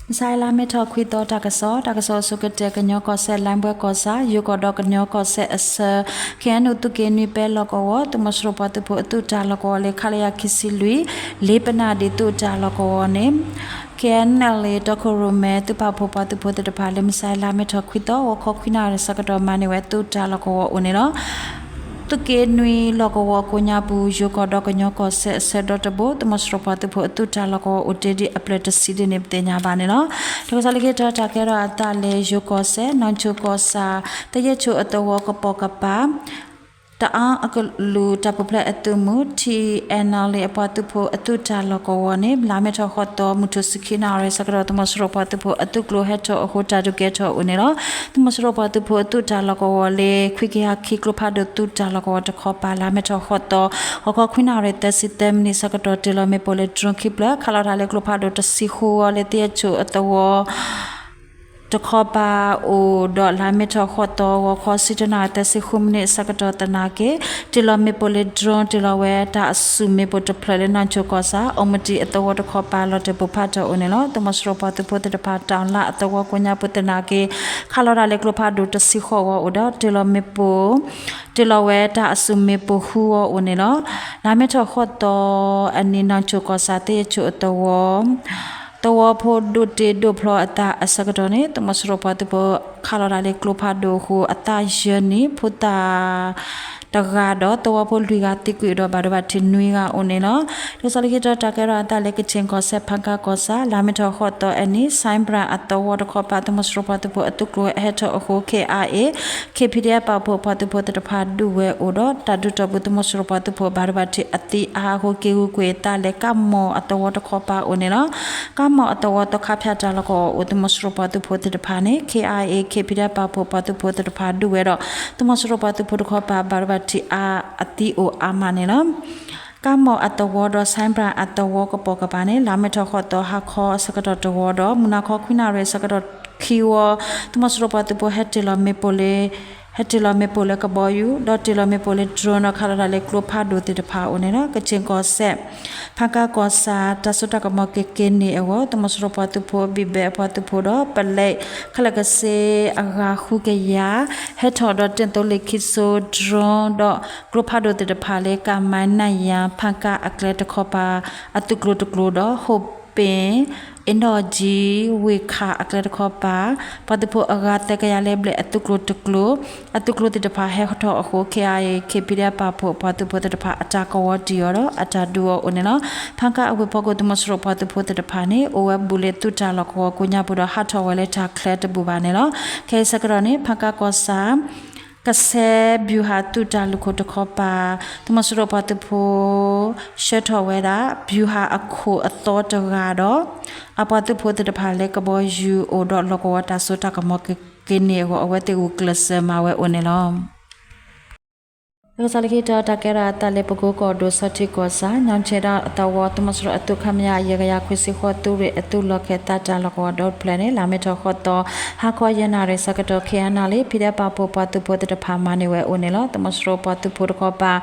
မုၢ်ဆါအံၤ လါမ့ၤထီၣ်ခွံသီ တၢ်ကစီၣ်, တၢ်ကစီၣ်အဆိကတၢၢ် ကညီကီၢ်စဲၣ် လါဘှဲကီၢ်ဆၣ် ယိၤကီၢ်ဒီးကညီကီၢ်စဲၣ်အဆၢ ခ့ၣ်အဲၣ်ယူၣ် သုးက့နွံပဲလီၢ်ကဝီၤ သုးမီၤစိရိၤပှၤသုးဖိအသုးတၢ်လီၢ်ကဝီၤလၢ ခလရ ခံဆံလွံၢ် လ့ပနၣ်ဒံးသုးတၢ်လီၢ်ကဝီၤန့ၣ် ခ့ၣ်အဲၣ်ယူၣ် တီခိၣ်ရိၣ်မဲ သုးပာ်ဖှိၣ်ပှၤသုးဖိသ့ၣ်တဖၣ်လၢ မုၢ်ဆါအံၤ လါမ့ၤထီၣ်ခွံသီ ဂီၤခီခွံနၣ်ရံၣ်ဆၢကတီၢ် မၤန့ၢ်ဝဲသုးတၢ်လီၢ်ကဝီၤအိၣ်န့ၣ်လီၤ. သုးက့နွံလီၢ်ကဝီၤကိးညါပူၤ ယိၤကီၢ်ဒီးကညီကီၢ်စဲၣ်အဆၢဒီတဘိ သုးမီၤစိရိၤပှၤသုးဖိအသုးတၢ်လီၢ်ကဝီၤအိၣ်တ့ၢ်ဒံးအဖျၢၣ်တဆံဒံးန့ၣ် ပသ့ၣ်ညါဘၣ်န့ၣ်လီၤ. တၢ်ကစီၣ်လၢခံတခါ တၢ်ကဲထီၣ်အသးလၢယိၤကီၢ်စဲၣ် နီၢ်ဆိကီၢ်ဆၣ် သယဲၣ်ဆိအသဝီကပိာ်ကပၤ တအၣ်အကလုာ်တၢ်ပူၤဖျဲးအသုးမုၢ် ထံၣ်အဲၣ်ယူၣ် အပှၤသုးဖိအသုးတၢ်လီၢ်ကဝီၤန့ၣ် လါမ့ၤထီၣ်ဃိးသီ မုၢ်ထူၣ်ဆံခံနၣ်ရံၣ်ဆၢကတီၢ် သုးမီၤစိရိၤပှၤသုးဖိအသုးကျိၤဟဲထီၣ်အဃိ တၢ်ဒုးကဲထီၣ်အိၣ်န့ၣ်လီၤ. သုးမီၤစိရိၤပှၤသုးဖိအသုးတၢ်လီၢ်ကဝီၤလၢ ခွံကယၤခံကျိဖးဒိၣ်သုးတၢ်လီၢ်ကဝီၤတခီပၤ လါမ့ၤထီၣ်ဃိးသီ ဂီၤခီခွံနၣ်ရံၣ်သၢဆံသၢမံးနံးဆၢကတီၢ် တ့ၢ်လီၤမ့ၣ်ပိၢ်လၢ drone ခံဖျၢၣ် ခးလီၤတၢ်လၢကျိဖးဒိၣ်တဆံဃုဂီၤလၢ သယဲၣ်ဆိအသဝီ တခီပၤအိၣ်ဒီး လါမ့ၤထီၣ်ဃိးသီ ဂီၤခီဆံတၢနၣ်ရံၣ်သၢဆံဃုမံးနံးဆၢကတီၢ်သနာ်က့ တ့ၢ်လီၤမ့ၣ်ပိၢ်လၢ drone တ့ၢ်လီၤဝဲတၢ်အစုမ့ၣ်ပိၢ်တဖျၢၣ်လၢ နီၢ်ဆိကီၢ်ဆၣ် အိၣ်မတံၢ်အသဝီတခီပၤ လီၤတဲာ်ပိၢ်ဖးထီၣ်အိၣ်န့ၣ်လီၤ. သုးမီၤစိရိၤပှၤသုးဖိသ့ၣ်တဖၣ် တၢ်လၣ်အသဝီကိးညါပူၤသနာ်က့ ခးလီၤတၢ်လၢကျိဖးဒိၣ်တဆံဃိးဂီၤအိၣ်ဒီး တ့ၢ်လီၤမ့ၣ်ပိၢ် တ့ၢ်လီၤဝဲတၢ်အစုမ့ၣ်ပိၢ်ဃုဂီၤအိၣ်န့ၣ်လီၤ. လါမ့ၤထီၣ်ဃိးသီအနံၤ နီၢ်ဆိကီၢ်ဆၣ် သယဲၣ်ဆိအသဝီ သဝီဖိဒိၣ်တ့ဒိၣ်ဖျီအသးအဆၢကတီၢ်န့ၣ် သုးမီၤစိရိၤပှၤသုးဖိခးလီၤတၢ်လၢကျိဖးဒိၣ်အဃိ အသးယဲၢ်နံၣ် ဖိသၣ်တဂၤဒီး သဝီဖိလွံၢ်ဂၤသံကွံာ်ဒီး ဘၣ်ဒိဘၣ်ထံးနွံဂၤအိၣ်န့ၣ်လီၤ. တၢ်ကစီၣ်လၢခံတခါ တၢ်ကဲထီၣ်အသးလၢ ကချ့ၣ်ကီၢ်စဲၣ် ဖၣ်ကၣ်ကီၢ်ဆၣ် လါမ့ၤထီၣ်ဃိးသီအနံၤ စဲဘြၣ်အသဝီတခီပၤ သုးမီၤစိရိၤပှၤသုးဖိအသုးကျိၤဟဲထီၣ်အဃိ ခ့ၣ်အဲၣ်ယူၣ် ခ့ၣ်ပံၤဒဲး ပာ်ဖှိၣ်ပှၤသုးဖိသ့ၣ်တဖၣ်ဒုးဝဲအိၣ်ဒီး တၢ်ဒုးတီၢ်ပူၤ သုးမီၤစိရိၤပှၤသုးဖိဘၣ်ဒိဘၣ်ထံးအသံအါအဃိ က့ၤဂုာ်ကွံာ်အသးလၢကၣ်မိၣ်အသဝီတခီပၤအိၣ်န့ၣ်လီၤ. ကၣ်မိၣ်အသဝီသီခါဖၠၣ်တၢ်လီၢ်ကဝီၤအိၣ် သုးမီၤစိရိၤပှၤသုးဖိသ့ၣ်တဖၣ်န့ၣ် ခ့ၣ်အဲၣ်ယူၣ် ခ့ၣ်ပံၤဒဲး ပာ်ဖှိၣ်ပှၤသုးဖိသ့ၣ်တဖၣ်ဒုးဝဲဒီး သုးမီၤစိရိၤပှၤသုးဖိတခီပၤဘၣ်ဒိဘၣ်ထံးအါအသံအိၣ်အါမးန့ၣ်လီၤ. ကၣ်မိၣ်အသဝီဒီး စဲဘြၣ်အသဝီကပိာ်ကပၤန့ၣ် လါမ့ၤထီၣ်ဃိးသီ ဟါခီအဆၢကတီၢ်တဝီဒီး မုၢ်နၤခီခွံနၣ်ရံၣ်အဆၢကတီၢ်ခံဝီ သုးမီၤစိရိၤပှၤသုးဖိဟဲတ့ၢ်လီၤမ့ၣ်ပိၢ်လၢ ဟဲတ့ၢ်လီၤမ့ၣ်ပိၢ်လၢကဘီယူၤ ဒီးတ့ၢ်လီၤမ့ၣ်ပိၢ်လၢ drone ဒီးခးလီၤတၢ်လၢကျိဖးဒိၣ်သ့ၣ်တဖၣ်အိၣ်န့ၣ်လီၤ. ကချ့ၣ်ကီၢ်စဲၣ် ဖၣ်ကၣ်ကီၢ်ဆၣ် တၢ်စိတၢ်ကမီၤကက့ၤန့ၢ်အဂီၢ် သုးမီၤစိရိၤပှၤသုးဖိ ဘံၣ်ဘဲအပှၤသုးဖိဒီး ပလဲးခဲလၢာ်ကစ့အဂၤဃုကယၤ ဟဲထီၣ်ဒီးတ့ၢ်သိလ့ၣ်ခံစိ drone ဒီးကျိဖးဒိၣ်သ့ၣ်တဖၣ်လၢ ကၣ်မဲနၣ်ယၣ် ဖၣ်ကၣ်အကျဲတခီပၤ အသုးကျိၤတကျိၤဒီး ဟိၣ်ပ့ၣ် အ့ၣ်နီၣ်ကၠံ ဝ့ၢ်ခးအကျဲတခီပၤ ပှၤသုးဖိအဂၤသၢကယၤလၢဘျဲၣ်အသုးကျိၤတကျိၤ အသုးကျိၤသ့ၣ်တဖၣ်ဟဲထီၣ်အဃိ ခ့ၣ်အဲၣ်ယူၣ် ခ့ၣ်ပံၤဒဲး ပာ်ဖှိၣ်ပှၤသုးဖိသ့ၣ်တဖၣ် အတၢ်ကဝီၤတံၢ်အီၤဒီး အတၢ်ဒုးအီၤအိၣ်န့ၣ်လီၤ. ဖၣ်ကၣ်အဝ့ၢ်ဖီခိၣ် သုးမီၤစိရိၤပှၤသုးဖိသ့ၣ်တဖၣ်န့ၣ် အိၣ်ဝဲဘူးလၢသုးတၢ်လီၢ်ကဝီၤကိးညါပူၤဒီး ဟးထီၣ်ဝဲလၢတၢ်ချၢတဘူၣ်ဘၣ်န့ၣ်လီၤ. ခဲအံၤဆၢကတီၢ်န့ၣ် ဖၣ်ကၣ်ကီၢ်ဆၣ် ကဆဲး ဗျူဟာ သုးတၢ်လုၢ်ခိၣ်တခီပၤ သုးမီၤစိရိၤပှၤသုးဖိ ဆှၢထီၣ်ဝဲဒၣ် ဗျူဟာ အခိၣ်အသီတဂၤဒီး အပှၤသုးဖိသ့ၣ်တဖၣ်လၢကဘီယူၤအိၣ်ဒီးလီၢ်ကဝီၤတၢ်စိတၢ်ကမီၤကက့ၤန့ၢ်အဂီၢ် အဝဲသ့ၣ်ဂုာ်ကျဲးစၢးမၤဝဲအိၣ်န့ၣ်လီၤ. တၢ်ကစီၣ်လၢခံတခါ တၢ်ကဲထီၣ်အသးလၢ ပကိကီၢ်ဒိၣ် ဆီထံကီၢ်ဆၣ် ညီၣ်ဆဲဒီးအသဝီ သုးမီၤစိရိၤအသုး ခမရ ယဲၢ်ကယၤခွံဆံဃိး သုးရ့ၣ်အသုးလီၢ်ခၢၣ်သးတၢ်လီၢ်ကဝီၤဒီတဖျၢၣ်န့ၣ် လါမ့ၤထီၣ်ဃိးသီ ဟါခီယဲၢ်နၣ်ရံၣ်ဆၢကတီၢ် ခ့ၣ်အဲၣ်ယူၣ် ဖံးဒဲးပာ်ဖှိၣ်ပှၤသုးဖိသ့ၣ်တဖၣ်မၤန့ၢ်ဝဲအိၣ်န့ၣ်လီၤ. သုးမီၤစိရိၤပှၤသုးဖိတခီပၤ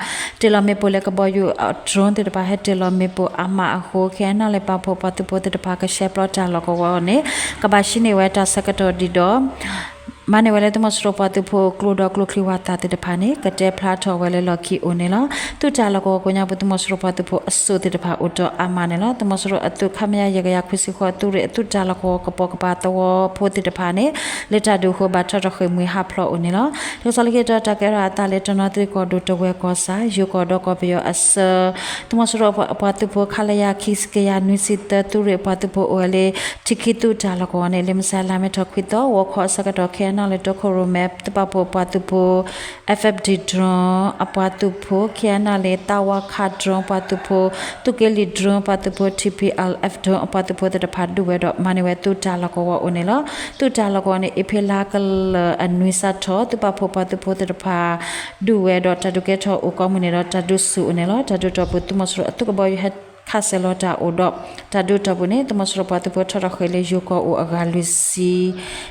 တ့ၢ်လီၤမ့ၣ်ပိၢ်လၢကဘီယူၤ drone သ့ၣ်တဖၣ်ဟဲတ့ၢ်လီၤမ့ၣ်ပိၢ်အါမးအဃိ ခ့ၣ်အဲၣ်ယူၣ် ပာ်ဖှိၣ်ပှၤသုးဖိသ့ၣ်တဖၣ် ကဆှဲပျီတၢ်လီၢ်ကဝီၤန့ၣ် ကဘၣ်ဟံးန့ၢ်ဝဲတၢ်ဆၢကတီၢ်ဒံးဒီး မၤန့ၢ်ဝဲလၢသုးမီၤစိရိၤပှၤသုးဖိကျိဒီးကျိချံဝၣ်သၣ်သ့ၣ်တဖၣ်န့ၣ် ကတဲဖျါထီၣ်ဝဲလၢလီၢ်ခံအိၣ်န့ၣ်လီၤ. သုးတၢ်လီၢ်ကဝီၤကိးညါပူၤ သုးမီၤစိရိၤပှၤသုးဖိအစိၣ်သ့ၣ်တဖၣ်အိၣ်တီၢ်အါမးန့ၣ်လီၤ. သုးမီၤစိရိၤအသုး ခမရ ယဲၢ်ကယၤခွံဆံဃိး သုးရ့ၣ်အသုးတၢ်လီၢ်ကဝီၤကပိာ်ကပၤသဝီဖိသ့ၣ်တဖၣ်န့ၣ် လၢတၢ်ဒုးအဃိ ဘၣ်ထီၣ်တဃ့ၢ်မှံဟးဖျိးအိၣ်န့ၣ်လီၤ. တၢ်ကစီၣ်လၢခံတခါ တၢ်ကဲထီၣ်အသးလၢ တနီသရံၣ်ကီၢ်ဒိၣ် တဝဲၢ်ကီၢ်ဆၣ် ယိၤကီၢ်ဒီးကီၢ်ပယီၤအဆၢ သုးမီၤစိရိၤအပှၤသုးဖိ ခလရ ခံကယၤနွံဆံသၢ သုးရ့ၣ်အပှၤသုးဖိအိၣ်ဝဲလၢ ထံခံသုးတၢ်လီၢ်ကဝီၤန့ၣ် လၢမုၢ်ဆါလါမ့ၤထီၣ်ခွံသီ ဂီၤခီအဆၢကတီၢ် ခ့ၣ်အဲၣ်ယူၣ် တီခိၣ်ရိၣ်မဲ သုးပာ်ဖှိၣ်ပှၤသုးဖိ FFD drone အပှၤသုးဖိ ခ့ၣ်အဲၣ်ယူၣ် သဝခ drone ပှၤသုးဖိ သုးက့လံာ် drone ပှၤသုးဖိ TPLF drone အပှၤသုးဖိသ့ၣ်တဖၣ်ဒုးဝဲဒီး မၤန့ၢ်ဝဲသုးတၢ်လီၢ်ကဝီၤအိၣ်န့ၣ်လီၤ. သုးတၢ်လီၢ်ကဝီၤန့ၣ် အ့ဖြ့လါကလၢာ်အနွံစးထီၣ် သုးပာ်ဖှိၣ်ပှၤသုးဖိသ့ၣ်တဖၣ် ဒုးဝဲဒီးတၢ်ဒုးကဲထီၣ်အိၣ်ကိးမုၢ်နံၤဒီး တၢ်ဒုးဆူၣ်အိၣ်န့ၣ်လီၤ. တၢ်ဒုးတီၢ်ပူၤ သုးမီၤစိရိၤအသုးကဘီယူၤဟဲခးစဲၤလီၤတၢ်အိၣ်ဒီး တၢ်ဒုးတီၢ်ပူၤန့ၣ် သုးမီၤစိရိၤပှၤသုးဖိထီၣ်ထီၣ်ဃ့ၢ်လၢယိၤကီၢ်အိၣ်အဂၤလွံၢ်ဆံ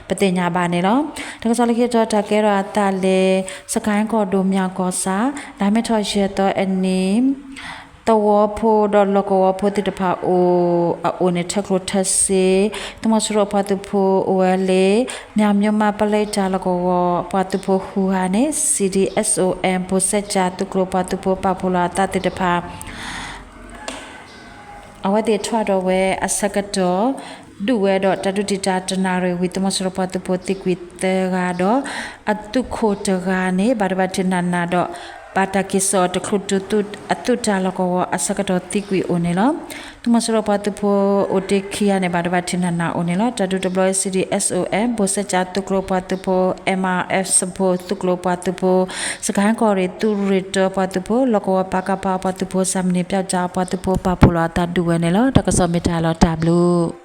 ပသ့ၣ်ညါဘၣ်န့ၣ်လီၤ. တၢ်ကစီၣ်လၢခံတခါ တၢ်ကဲထီၣ်အသးလၢ စကဲၣ်ကီၢ်ဒိၣ် မၠၣ်ကီၢ်ဆၣ် လါမ့ၤထီၣ်ယဲၢ်သီအနံၤ သဝီဖိဒီးလီၢ်ကဝီၤဖိသ့ၣ်တဖၣ်အိၣ်အအိၣ်န့ၣ် ထၢကျိထၢစ့, သုးမီၤစိရိၤပှၤသုးဖိအိၣ်ဝဲလၢ မၠၢ်မျိးမးပလဲတၢ်လီၢ်ကဝီၤပှၤသုးဖိဟူးဂၤန့ၣ် CDSOM ဘိၣ်စဲးကၠၢ်သုးကျိၤပှၤသုးဖိပာ်ဖှိၣ်လီၤအသးသ့ၣ်တဖၣ် အဝဲသ့ၣ်ထွဲဒီးဝဲအဆၢကတီၢ် ဒုးဝဲဒီးတၢ်ဒုးတံာ်တာ်တနၣ်ရံၣ်ဝံၤ သုးမီၤစိရိၤပှၤသုးဖိသံကွံာ်သၢဂၤဒီး အသုးခိၣ်တဂၤန့ၣ် ဘၣ်ဒိဘၣ်ထံးနးနးဒီး ဘၣ်တၢ်က့ၤစိာ်အတချုးတုၤအသုးတၢ်လီၢ်ကဝီၤအဆၢကတီၢ်သံကွံာ်အိၣ်န့ၣ်လီၤ. သုးမီၤစိရိၤပှၤသုးဖိအိၣ်တ့ၢ်ခံဂၤန့ၣ် ဘၣ်ဒိဘၣ်ထံးနးနးအိၣ်န့ၣ်လီၤ. တၢ်ဒုးတဘျီအံၤ CDSOM ဘိၣ်စဲးကၠၢ်သုးကျိၤပှၤသုးဖိ MRF စဖိသုးကျိၤပှၤသုးဖိ စကဲၣ်ကီၢ်ရ့ၣ်သုးရ့ၣ်တၢပှၤသုးဖိ လီၢ်ကဝီၤပကဖ ပှၤသုးဖိ စၣ်မနံၤပၠီၣ်ကၠၣ်ပှၤသုးဖိပာ်ဖှိၣ်လီၤအသးဒုးဝဲန့ၣ်လီၤ. တၢ်ကစီၣ်မ့ၢ်တၢ်လီၤတၢ်ဘျုး